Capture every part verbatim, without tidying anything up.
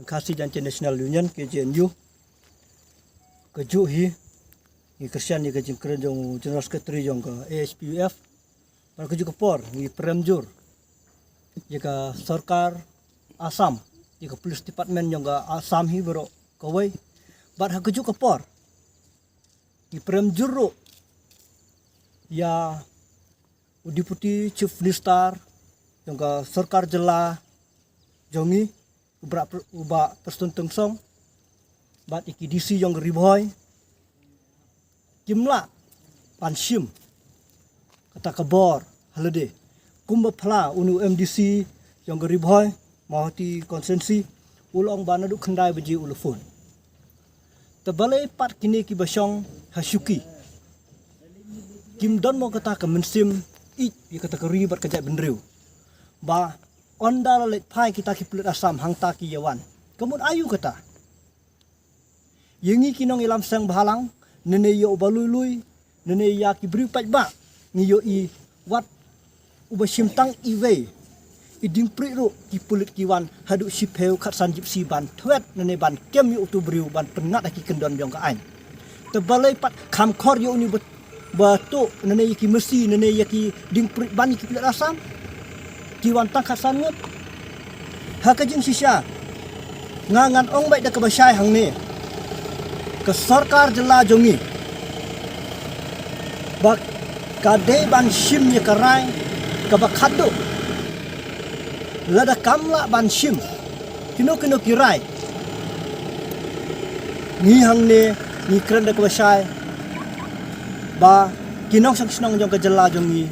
Khasi Jaintia National Union, K J N U. Kajuh hi ngi kyrshan ïa ka jingkren jong General Secretary jong ka A H P U F. Bad kajuh ka por ngi prem jur ïa ka sorkar Assam, ïa ka police department jong ka Assam hi baroh kawei. Bad ha kajuh ka por ngi prem jur ruh ïa u Deputy Chief Minister jong ka sorkar jylla jong ngi, u Bah, u Bah Prestone Tynsong, bad ïa ki D C jong ka Ri Bhoi, kim lah ban shim kata ka bor ha lade. Kumba pla une u M D C jong ka Ri Bhoi, Mawhati constituency, u la ong ba naduh khyndai baje u la phone. Te balei pat kine kiba shong ha shuki kim don mo kata ka mynsiem ïeit ïa kata ka ri bad ka jaitbynriew, ba ynda la leit phai kita ki pulit Assam hangta ki ïa wan. Ka mut aïu kata? Ïa ngi ki nongïalam seng bhalang, ne ne ïa uba lui lui, ne ne ïa ki briew paidbah, ngi ïohi wat uba shim tang iwei i diengprit ruh ki pulit ki wan haduh shiphew khatsan jipsi ban thwet ne ne ban kem ïa utu u briew ban pynngat ha ki kyndon jong ka aiñ. Te balei pat kham khor ïa une ba, ba tuh ne ne ïa ki masi ne ne ïa ki diengprit ban ïa ki pulit Assam? Ki wan tang khatsan ngut. Ha ka jingshisha, nga ngan ong beit da kaba shai hangne, ka sorkar jylla jong ngi ba ka dei ban shim ïa ka rai kaba khatduh. Lada kam lah ban shim kino kino ki rai, ngi hangne ngi kren da kaba shai ba ki nongshong shnong jong ka jylla jong ngi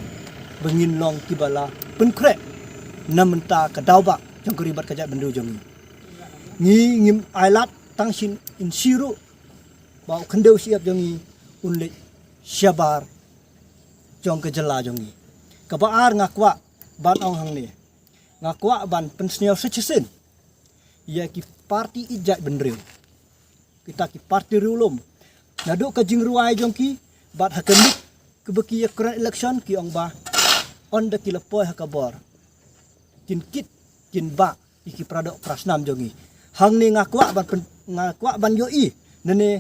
ba ngin long kiba la pynkhreh na mynta ka daw ba jong ka ri bad ka jaitbynriew jong ngi. Ngi ngim ailad tang shisien ruh ba u khyndew shyiap jong ngi un leit shabar jong ka jylla jong ngi. Kaba ar nga kwah ban ong hangne, nga kwah ban pynsngew sa shisien ïa ki parti ïeit jaitbynriew, kita ki parti riewlum, naduh ka jingrwai jong ki bad ha ka miet kaba ki ïa kren election ki ong ba ynda ki la poi ha ka bor kin kit kin bah ïa ki paradoh parasnam jong ngi. Hangne nga kwah ban pyn-, nga kwah ban ïohi ne ne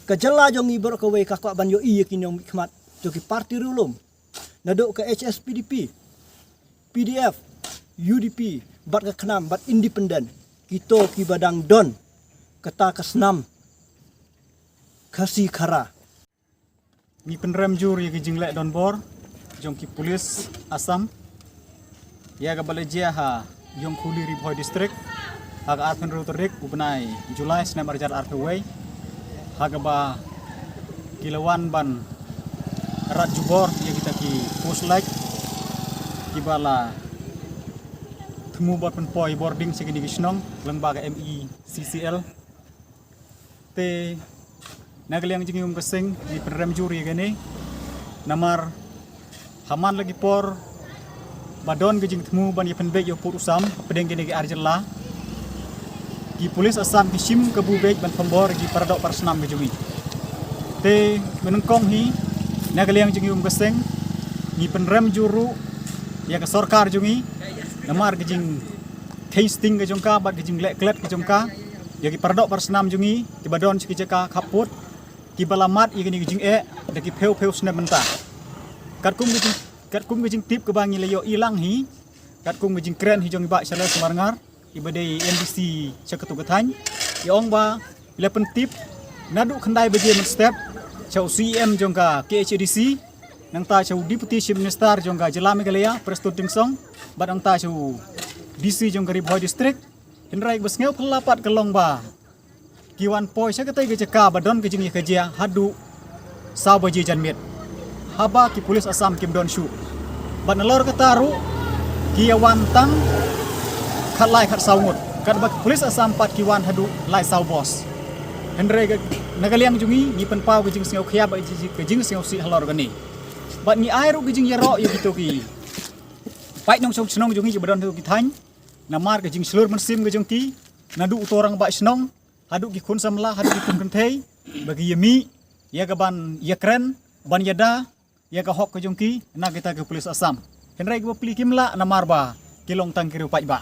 ka jylla jong ngi baroh kawei ka kwah ban ïohi ïa ki nongmihkhmat jong ki parti riewlum, naduh ka H S P D P, P D F, U D P, bad ka KHNAM bad independent, kito kiba dang don kata ka snam Khasi Khara. Ngi pynrem jur ïa ki jingleh donbor jong ki pulis Assam ïa kaba la jia ha Ïongkhuli, Ri Bhoi District, ha ka arphew hynriew tarik u bnai July snem arhajar arphew wei, ha kaba ki la wan ban rat jubor ïa kita ki post light kiba la thmu ban pynpoi bording sha kine ki shnong lyngba ka M E C C L. Te na ka liang jong ngi um ka seng ngi pynrem jur ïa kane, namar ha man la ki por ba don ka jingthmu ban ïa pynbeit ïa u pud u sam hapdeng kine ki ar jylla, ki pulis Assam ki shim kabu beit ban pynbor ïa ki paradoh parasnam ka jong ngi. Te mynnyngkong hi na ka liang jong ngi um ka seng ngi pynrem jur ruh ïa ka sorkar jong ngi namar ka jingkheiñ sting ka jong ka bad ka jingleh klet ka jong ka ïa ki paradoh parasnam jong ngi kiba don sha ki jaka khappud, kiba la mad ïa kine ki jingeh da ki phew phew snem mynta. Katkum ka jing, katkum ka jingtip kaba ngi la ïohi lang hi, katkum ka jingkren hi jong i Bah Charles Marngar, iba dei M D C sha katu ka thaiñ, i ong ba i la pyntip naduh khyndai baje mynstep sha u C E M jong ka K H A D C, nangta sha u Deputy Chief Minister jong ka jylla Meghalaya, Prestone Tynsong, bad nangta sha u D C jong ka Ri Bhoi District. Hynrei kaba sngew phylla pat ka long ba ki wan poi sha katei ka jaka ba don ka jingïakajia haduh saw baje janmiet, haba ki pulis Assam kim don shuh. Bad nalor kata ruh ki ïa wan tang khatlai khatsaw ngut, katba ki pulis Assam pat ki wan haduh lai saw bos. Hynrei ka, na ka liang jong ngi, ngi pynpaw ka jingsngewkhia bad ka jing, ka jingsngewsih halor kane. Bad ngi ai ruh ka jingïaroh ïa kito ki paid nongshong shnong jong ngi kiba don ha kito ki thaiñ, namar ka jingshlur mynsiem ka jong ki, naduh uto u rangbah shnong haduh ki khun samla, haduh ki khun kynthei, ba ki ïa mih ïa ka ban ïakren, ban ïada ïa ka hok ka jong ki na kita ki pulis Assam. Hynrei kiba plie kim lah namar ba ki long tang ki riew paidbah.